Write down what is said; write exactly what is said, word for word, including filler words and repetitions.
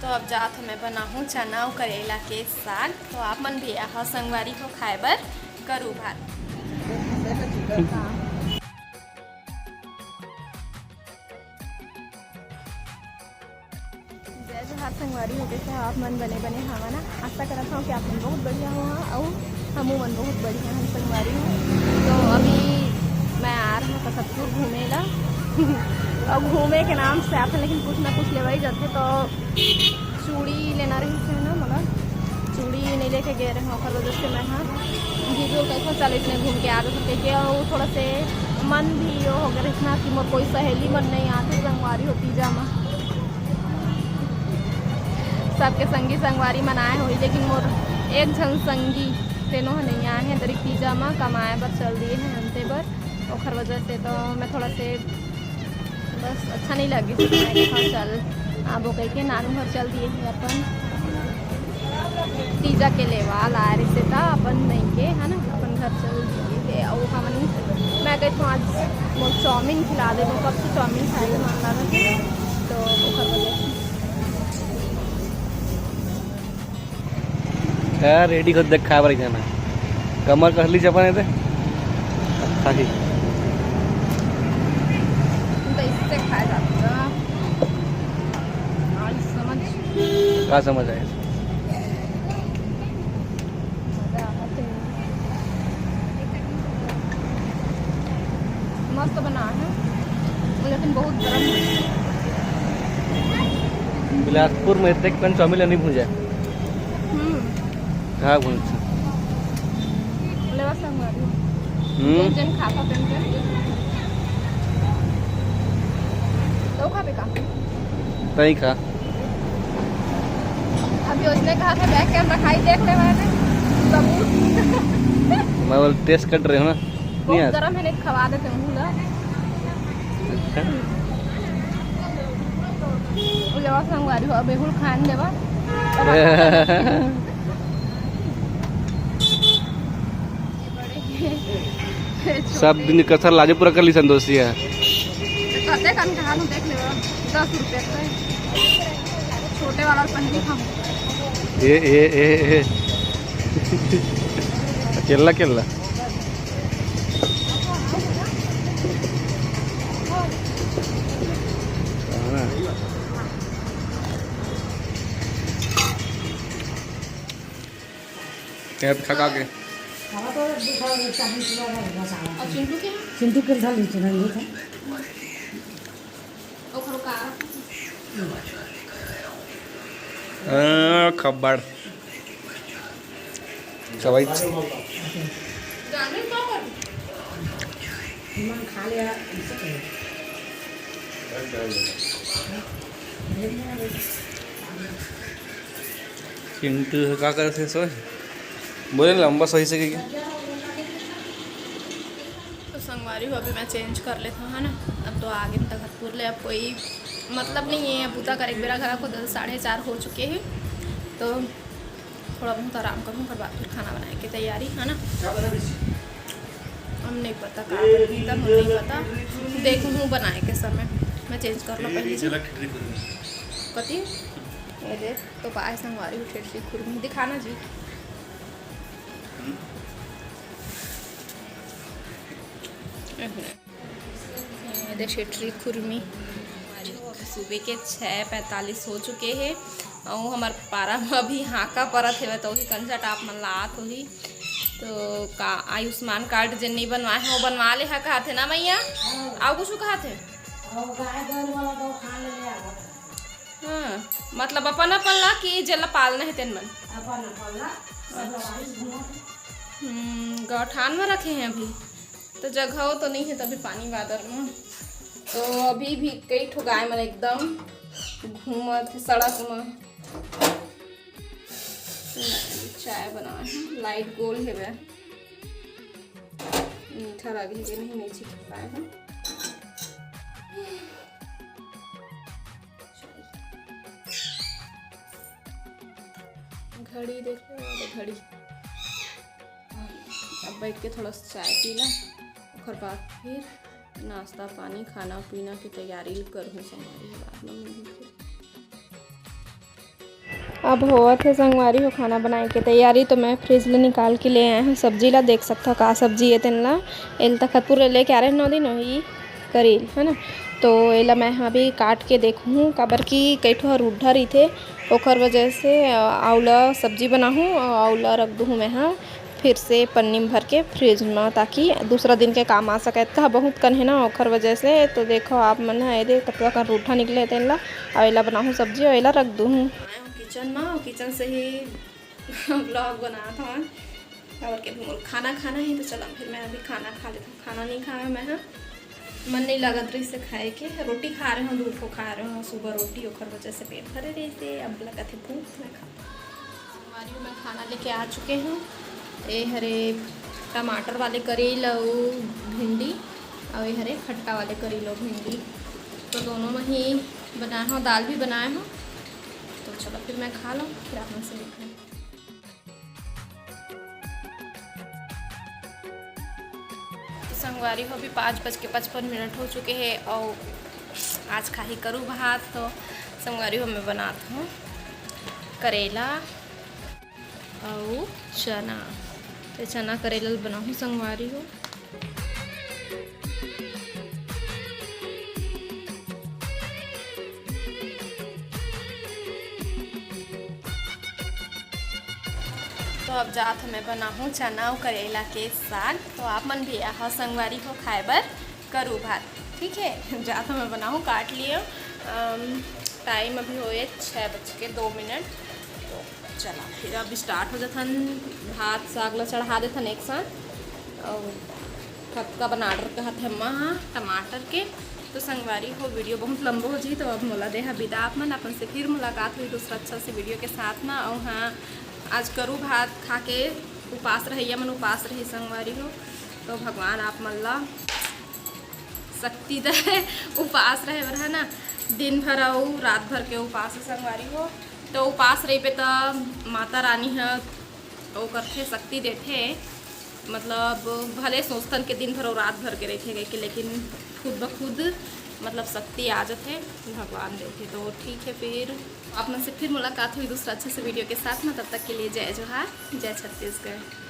तो अब जात हूँ मैं बनाहूँ चना अउ करेला के साग। तो आप मन भी आहा संगवारी हो खाए बर करू भात। जय जोहार संगवारी हो, कइसे आप मन? बने बने हवा ना? आशा करत हूँ कि आप मन बहुत बढ़िया हो, हाँ, अउ हमू मन बहुत बढ़िया हन संगवारी हो। तो अभी मैं आ रहा हूँ कसकपुर घूमे ला। अब घूमे के नाम से आथन, लेकिन कुछ ना कुछ लेवाई जाथे। तो चूड़ी लेना रहिस हे ना, मगर चूड़ी नहीं लेके गए रहे, ओकर वजह से मैं हाँ वीडियो कैसा चले इतने घूम के आ जाते के, अउ थोड़ा से मन भी यो हो गए रहिस ना कि मोर कोई सहेली मन नहीं आते संगवारी हो तीजा मा। सबके संगी संगवारी मन आए होही, लेकिन मोर एक झन संगी तेनो ह नहीं आए हैं दरी तीजा मा, कमाए बर चल दिए हैं अंते बर, ओखर वजह से तो मैं थोड़ा से बस अच्छा नहीं लगे। तो मैं कहा, "चल, आबो," कह के नानू घर चल दिए हैं अपन। तीजा के लेवा ला रहे से था अपन नहीं के, है ना, अपन घर चल दिए थे। और हमन, मैं कही तो आज वो चाउमीन खिला दे, वो कब से चाउमीन खाए के मन लगा था, तो ओकर वजह से। यार, रेडी खुद देख खाए बर जाना। कमर कस ली चपन एदे। खाही। तो इससे खाया जाता है। आज समझ। का समझ आए? मजा आ गया। मस्त बना है, लेकिन बहुत गरम है। बिलासपुर में इतने कन चाउमीन नहीं भूंजा। हम्म। कहाँ भूंजा? लेवा संगवारी। हम्म। जन जन खाता तेन तेन। तो खाबे का? तई खा। अभी उसने कहा था बैक कैमरा खाई देख ले मैंने। सबूत। मैं बोल टेस्ट कर रहे हो ना? बहुत नहीं यार। गरम है, नहीं खवा देते हूँ ला। अच्छा। लेवा संगवारी हो, बेहुल खान देवा। सब दिन कसर लाजे पूरा कर ली संतोषी है। तो कहते कम कहा देख ले, दस रुपये का है। छोटे वाला पहली खाऊं। ए, ए, ए, ए। अकेला, अकेला। हाँ। कैब खा के। हवा तो दिखा दे, चाबी पूरा भर बस आवा। और चिंटू के? चिंटू के था, लेकिन नहीं था। ओकरो का? हाँ, खब्बड़। सवाई। गाने का कर? मन खा लिया, इसे करो। चिंटू ह का करत हे सोय? बोले ना, लंबा सही से कहिके। तो संगवारी हो, अभी मैं चेंज कर लेता हूँ, है ना। अब तो आगे तक पूर ले, अब कोई मतलब नहीं है, अब बुता करे बेरा घर को दस, साढ़े चार हो चुके हैं, तो थोड़ा बहुत आराम करूँ, ओकर बाद फिर खाना बनाए के तैयारी, है ना। हम नहीं पता का बनही, तब हम नहीं पता, देखूँ बनाए के समय। मैं चेंज कर लो पहले से। कति? ये देख, तो पाए संगवारी उठे खुरमी दिखाना जी। ये दे छेटरी खुरमी। सुबह के छः पैंतालीस हो चुके हैं और हमार पारा में अभी हाँका परत हेवय, तो वही कंचा टाप मन ला आत होही। तो का आयुष्मान कार्ड जेन नहीं बनवाए हैं, वो बनवा ले हा, कहा थे ना मैया? और कुछ कहा थे? और गाय बैल वाला दो खान ले आवा। हाँ, मतलब अपन अपन ला कि जेला पालना है तेन मन। अपन अपन ला, सब लवारिस घूमत हे। हम्म, गौठान में रखे हैं अभी। तो जगह तो नहीं है, तभी पानी बादर में। तो अभी भी कई ठो गाय मन एकदम घूमत हे सड़क में। चाय बनाए हैं, लाइट गोल हेवय। मीठा लगे के नहीं, नहीं छिट पाए हैं। घड़ी देख लो, घड़ी। अब बैठ के थोड़ा सा चाय पी ला, ओकर बाद फिर नाश्ता पानी, खाना पीना की तैयारी करहूँ संगवारी, बाद में मिलहूँ फिर। अब होवत हे संगवारी हो खाना बनाए के तैयारी। तो मैं फ्रिज ले निकाल के ले आए हूँ सब्जी ला। देख सकथव का सब्जी हे तेन ला। एल तखतपुर ले लेके आ रहे नौ दिन होही करेल, है ना। तो एला मैं ह अभी काट के देखहूँ, काबर कि कई ठो ह रूढ़ा रहिथे, ओखर वजह से, अ, आउला सब्जी बनाहूँ अउ आउला रख दूहूँ मैं ह फिर से पन्नी में भर के फ्रिज में, ताकि दूसरा दिन के काम आ सके। इतना बहुत कन हे ना, ओखर वजह से। तो देखो आप मन ह, एदे कतका कन रूठा निकले हे तेन ला, अउ एला बनाहूँ सब्जी अउ एला रख दूहूँ। आए हूँ किचन में, किचन से ही ब्लॉग बनात हवं, काबर के मोर खाना खाना हे। तो चलो फिर मैं अभी खाना खा लेथंव। खाना नहीं खाया मैं ह, मन नहीं लागत रहिस हे खाए के। रोटी खा रहे हूँ, दू ठो खा रहे हूँ, सुबह रोटी, ओखर वजह से पेट भरे रहिस हे। अब लगत हे भूख, मैं खा। संगवारी हो, मैं खाना लेके आ चुके हूँ। ए हरे टमाटर वाले करेल अउ भिंडी, अउ ए हरे खट्टा वाले करेल अउ भिंडी। तो दोनों में ही बनाए हूँ, दाल भी बनाए हूँ। तो चलो फिर मैं खा लूँ, फिर आप मन से मिलते हैं। तो संगवारी हो, अभी पाँच बज के पचपन मिनट हो चुके हे अउ आज खाही करू भात। तो संगवारी हो, मैं बनात हूँ करेला अउ चना। तो चना करेला ल बनाहूँ संगवारी हो। तो अब जात हूँ मैं बनाहूँ चना अउ करेला के साग। तो आप मन भी आहा संगवारी हो खाए बर करू भात, ठीक है। जात हूँ मैं बनाहूँ, काट लियो। अम, टाइम अभी होए छः बज के दो मिनट। तो चला फिर अब स्टार्ट हो जाथन, भात साग ला चढ़ा देथन एक साथ। अउ कतका बन आर्डर कहत हे माँ टमाटर के। तो संगवारी हो, वीडियो बहुत लंबा हो जाही, तो अब मोला देहा बिदा। आप मन अपन से फिर मुलाकात होही दूसरा अच्छा से वीडियो के साथ ना। अउ हाँ, आज करू भात खा के उपास रहइया मन उपास रही संगवारी हो, तो भगवान आप मन ला शक्ति दे। उपास रहे बर है ना, दिन भर अउ रात भर के उपास है संगवारी हो। तो उपास रहिबे त माता रानी ह ओ करथे, शक्ति देथे। मतलब भले सोचथन के दिन भर अउ रात भर के रहिथे कहिके, लेकिन खुद ब खुद मतलब शक्ति आ जाथे, भगवान देथे। तो ठीक है, फिर आप मन से फिर मुलाकात होही दूसरा अच्छे से वीडियो के साथ में। तब तक के लिए जय जोहार, जय छत्तीसगढ़।